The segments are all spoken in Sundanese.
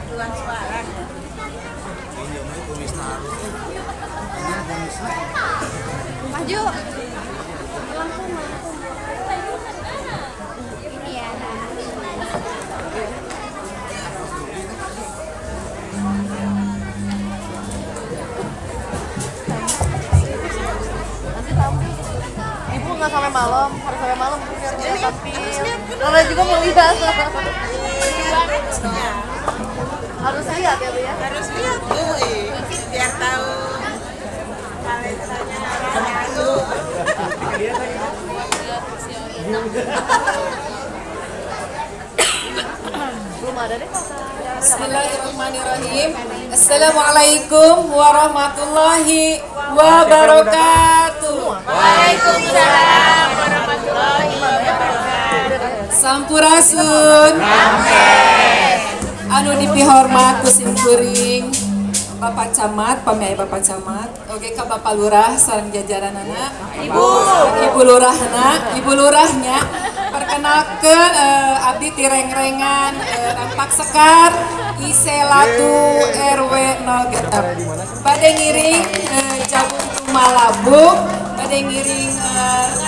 Paduan suara. Maju. Langsung langsung. Ini ya. Nanti tampil. Ibu nggak sampai malam, harus sampai malam biar tampil. Kalau juga mau lihat. Harus lihat ya Bu ya? Harus lihat Bu, biar tahu talentanya orang itu. Belum ada deh. Bismillahirrahmanirrahim. Assalamualaikum warahmatullahi wabarakatuh. Waalaikumsalam warahmatullahi wabarakatuh. Sampurasun. Anu dipihormat ku simkuring Bapak Camat, pamiai Bapak Camat, oke ka Bapak Lurah sareng jajaranana, Ibu Lurahna, Ibu Lurahnya, perkenalkeun abdi tirengrengan Rampak Sekar Iselatu RW 0 Getep. Bade ngiring Jabung Tumalabung, bade ngiring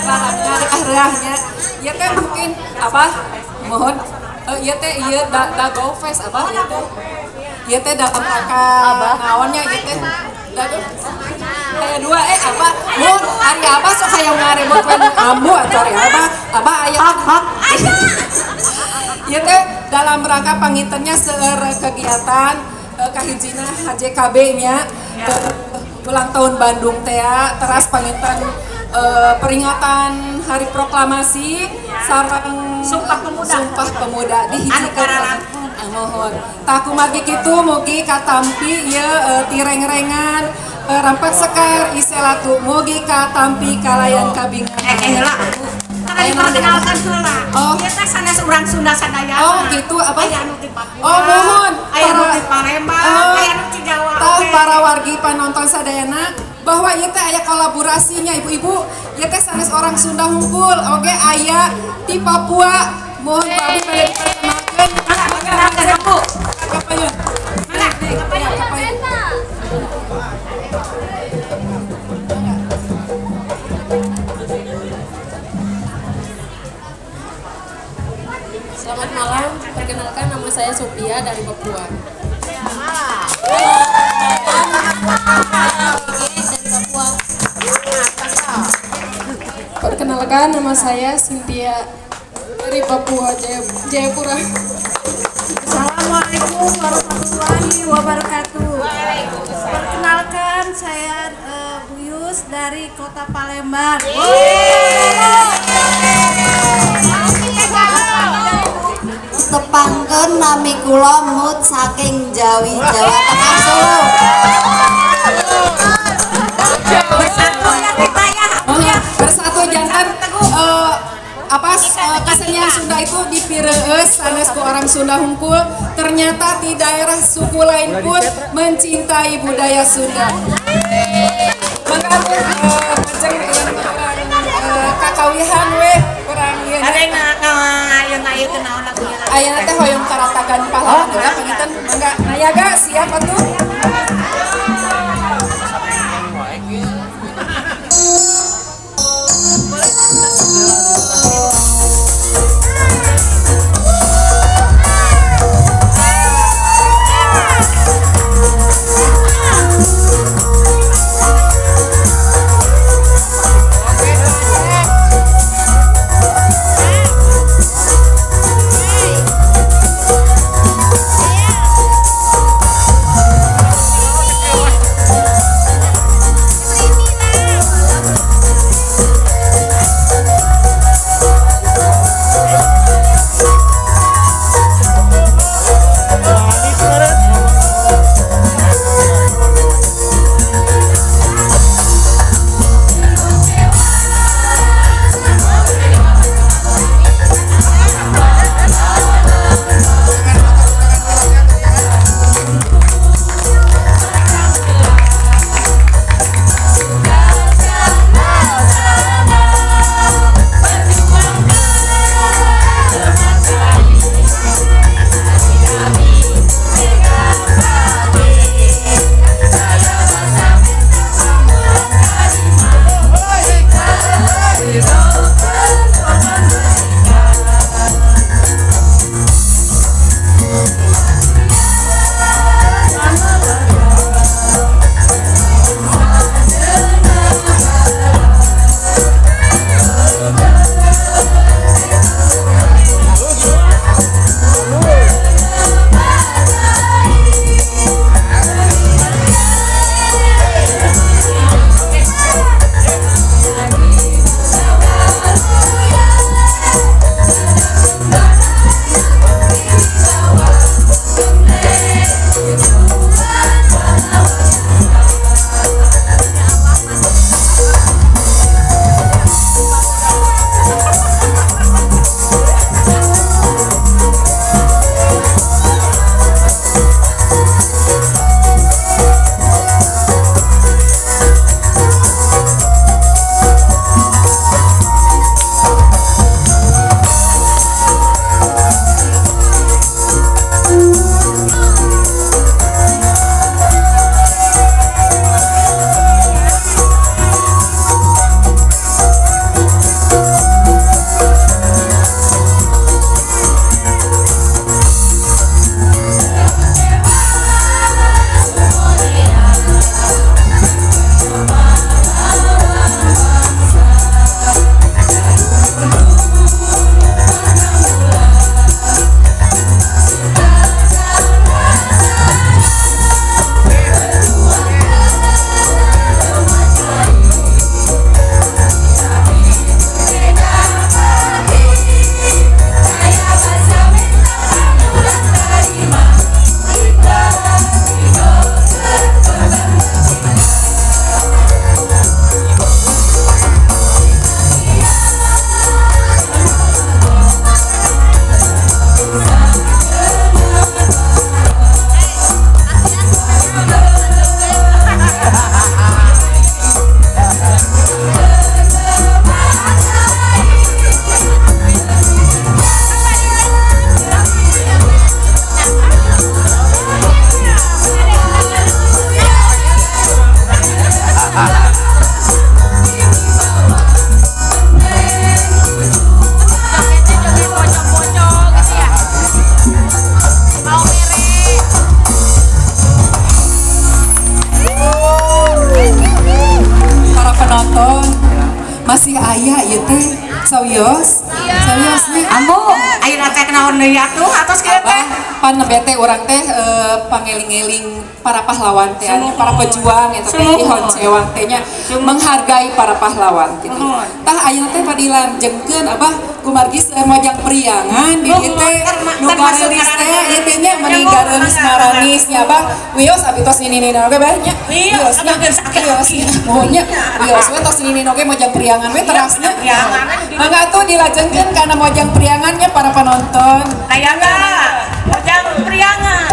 rah-rahnya, ieu teh mungkin apa? Mohon ieu teh ieu da go fest apa ieu teh? Ieu teh dalam rangka naonnya ieu teh? Aya dua apa? Mun ari abah sok hayang ngarebot we ambu atuh ari abah. Abah aya hak. Ieu teh dalam rangka pangintennya seueur kegiatan kahijina HJKB nya ulang tahun Bandung teh teras panginten peringatan Hari Proklamasi sareng Sumpah Pemuda. Sumpah Pemuda dihijikeun. Mohon. Tah kumargi kitu mugi katampi ieu tirengrengan Rampak Sekar Iselatu mugi katampi kalayan kabingan. Heula. Tara diperkenalkan heula. Oh. Ieu teh sanes urang Sunda sadayana. Oh gitu apa? Aya anu ti Papua. Oh mohon. Aya anu ti Palembang, aya anu ti Jawa. Tah para wargi panonton sadayana bahwa ieu teh aya kolaborasinya ibu-ibu, ieu teh sanes orang Sunda hungkul, oge aya ti Papua. Mohon Pak Abi pada diperkenalkan. Perkenalkan Bu. Kapayun. Mana? Kapayun. Selamat malam, perkenalkan nama saya Sophia dari Papua. Dari Papua. Perkenalkan nama saya Cynthia dari Papua Jayapura. Assalamualaikum warahmatullahi wabarakatuh. Perkenalkan saya Buyus dari Kota Palembang. Tepangkeun nami kula Mut saking Jawi Jawa Tengah Solo. Bersatu ya kita ya. Bersatu jangan apa kesenian Sunda itu dipireueus sanes ku orang Sunda hungkul, ternyata di daerah suku lain pun mencintai budaya Sunda. Mangga ngajeng kakawihan we urang ieu. Ayeuna teh hoyong karatagan pahlawan heula panginten mangga nayaga siap atuh. Sawios? Sawios nya. Ambu, ayeuna teh naon deui atuh atos kieu teh? Pan nembe teh urang teh pangeling-eling para pahlawan teh, para pejuang eta teh di Honcewang teh nya menghargai para pahlawan gitu. Tah ayeuna teh padilanjengkeun Abah kumargi Mojang Priangan di dieu teh nu gareulis teh ieu teh nya meuni gareulis maranis nya Abah. Wios abi tos nini-nini oge bah nya. Wios nya wios muhun nya. Wios we tos nini oge Mojang Priangan we terasnya. Mangga atuh dilajengkeun kana Mojang Priangan nya para penonton. Tayangna Mojang Priangan.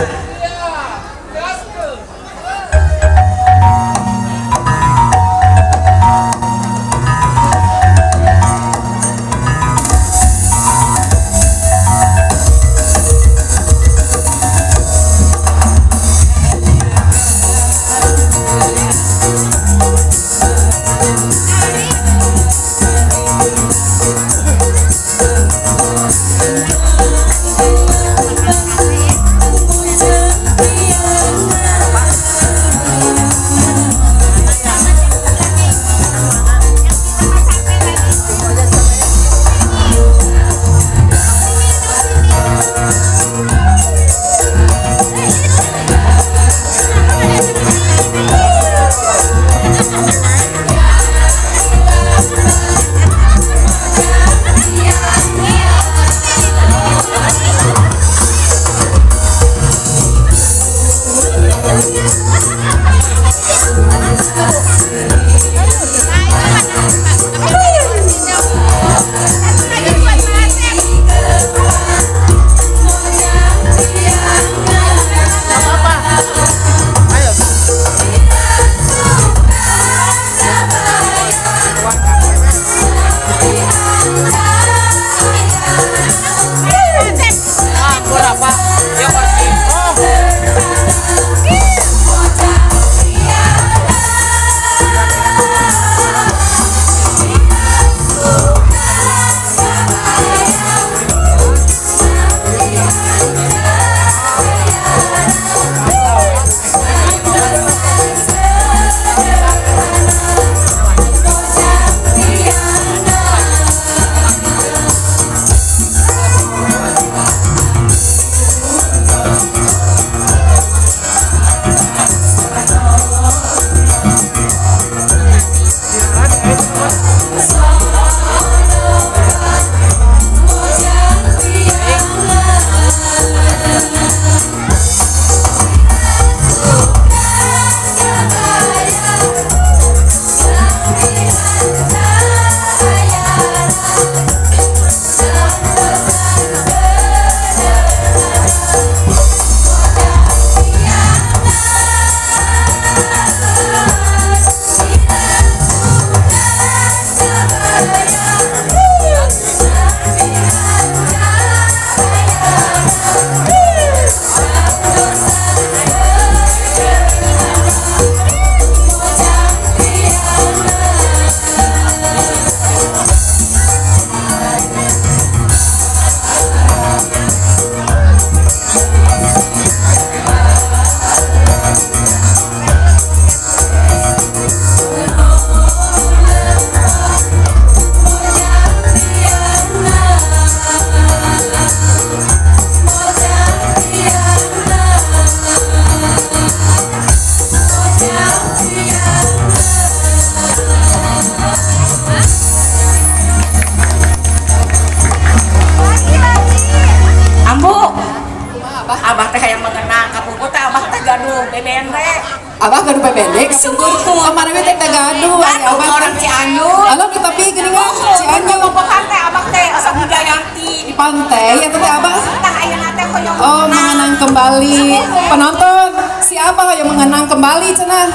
Abah gaduh PBD, sungguh kemarin teh teh gaduh, abah orang Cianjur. Halo, tapi gini kan Cianjur. Bobokan teh abah teh asa Budayanti di pantai ya teh abah. Tah ayeuna teh hoyong. Oh, mengenang kembali. Penonton, siapa yang mengenang kembali cenah?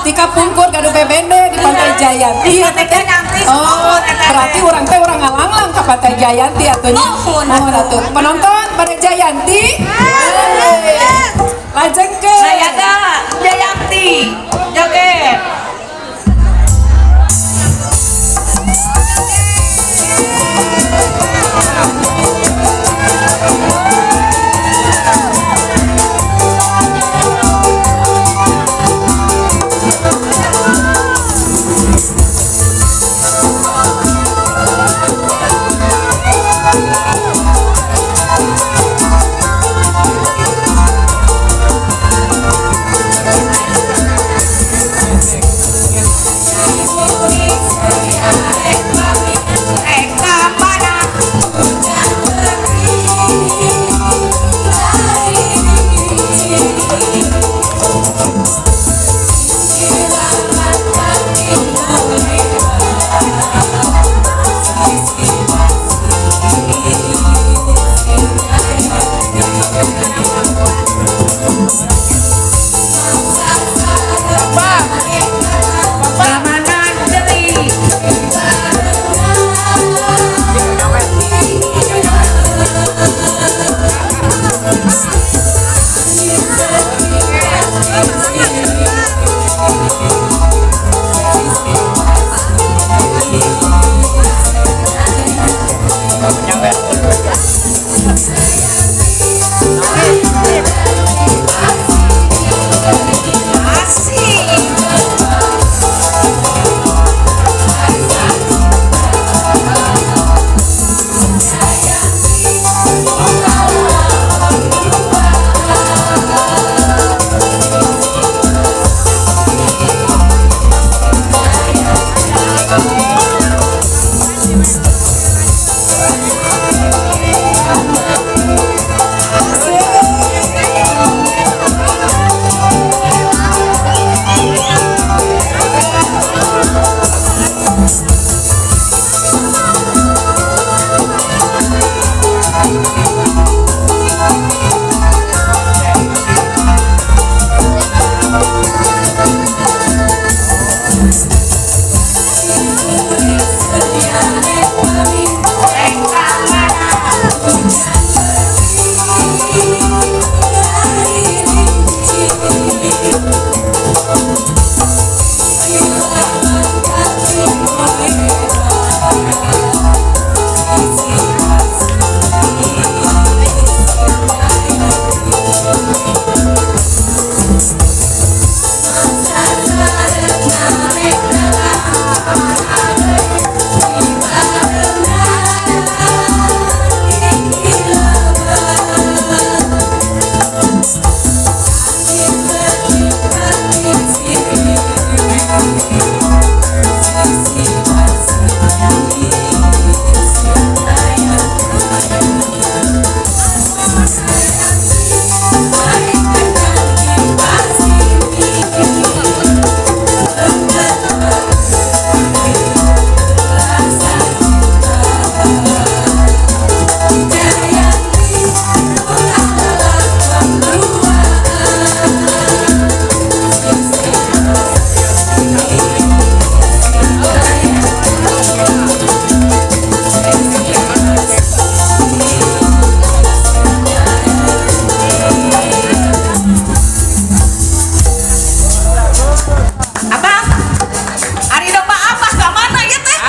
Di kapungkur gaduh PBD di Pantai Jayanti ya teh. Oh, berarti urang teh urang ngalanglang ka Pantai Jayanti atuh nya. Mohon atuh. Penonton pada Jayanti. Lajengkeun. Saya Jayanti. Joget. Thank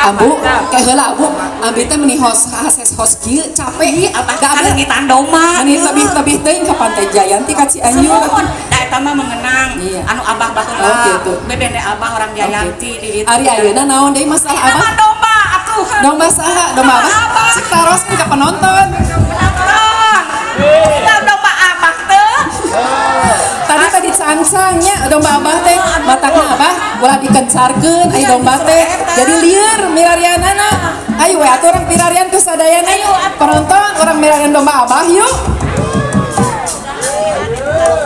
Ambu, kayak heula Bu, abi teh meni host akses host kieu capek. Abah kalengitan domba. Meni lebih teuing ka Pantai Jayanti ka Cianjur. Da eta mah mengenang anu abah baheula. Oh gitu. Bebene abah orang Jayanti di ditu. Ari ayeuna naon deui masalah abah? Nama domba atuh. Domba saha? Domba abah. Cik taroskeun ka penonton. Penonton. Domba abah teh. Tadi cangcangnya domba abah teh matakna abah ulah dikencarkeun ai domba teh jadi lieur milarianana. Ayo we atuh urang pirarian ku sadayana penonton urang milarian domba abah yuk.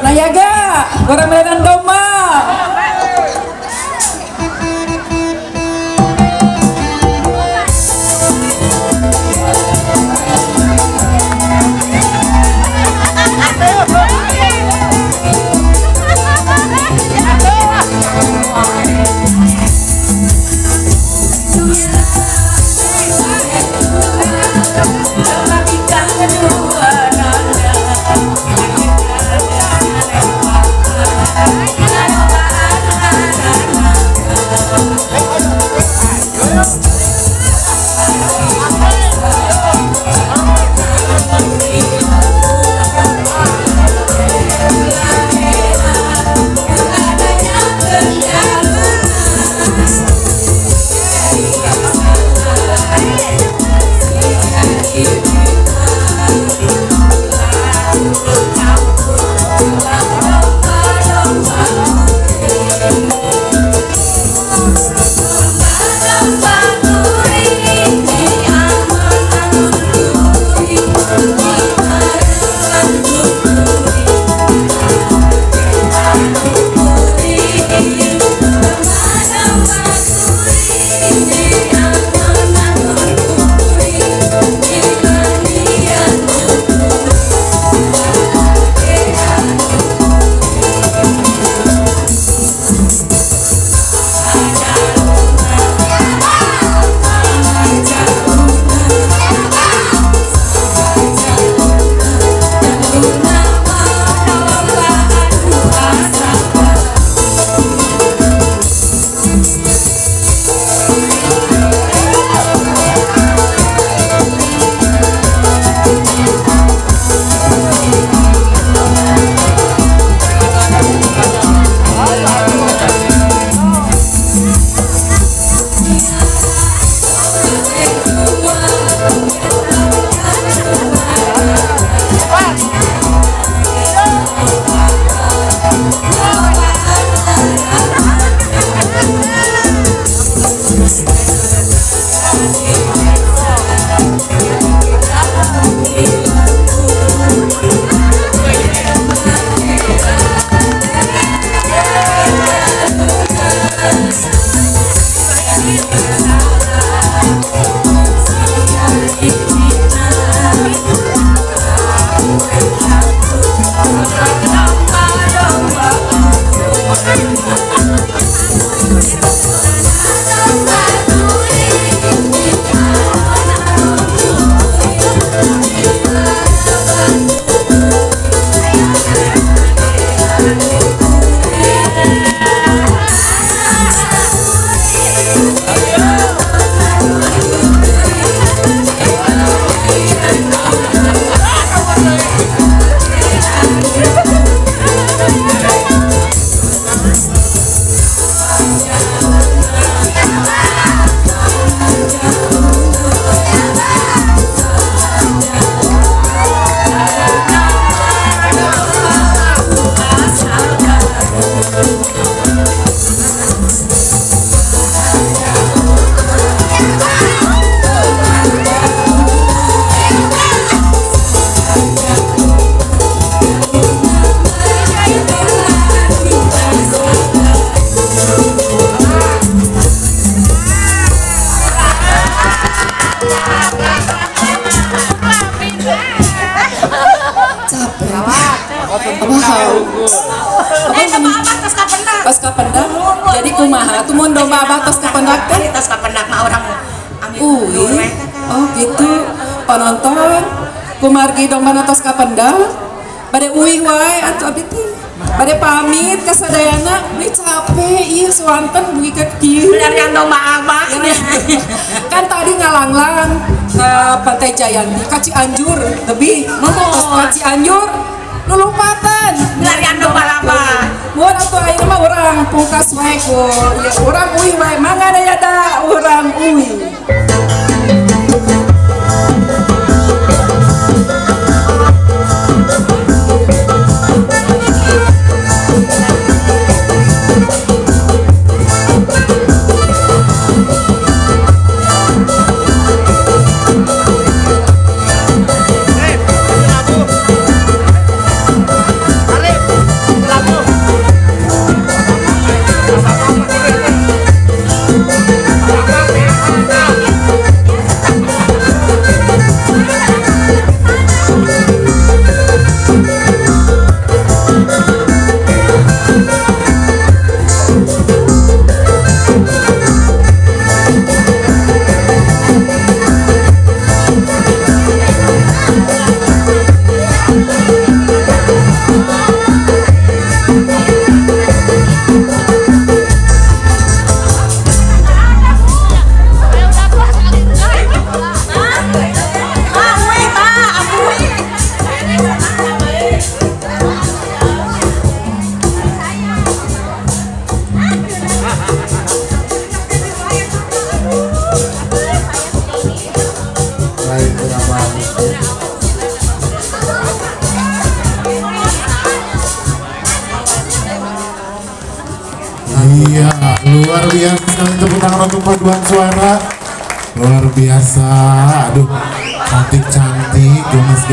Nayaga urang milarian domba. Bye. Tos kapendak. Jadi kumaha atuh mun domba abah tos kapendak teh? Tos kapendak mah urang uwi. Oh gitu. Penonton kumargi domba tos kapendak bade uih wae atuh abdi teh. Bade pamit ka sadayana, we capek ieu suanten dugi ka kieu. Yang domba abah. Kan tadi ngalanglang ke Pantai Jayanti, ka Cianjur lebih. Terus ka Cianjur lulumpatan. Larian domba abah. Mun atuh ayeuna mah urang pungkas wae ku ieu urang uih wae mangga dayada urang uih. Thank you. Iya, luar biasa sekali, tepuk tangan untuk paduan suara. Luar biasa. Aduh, cantik-cantik, gemes.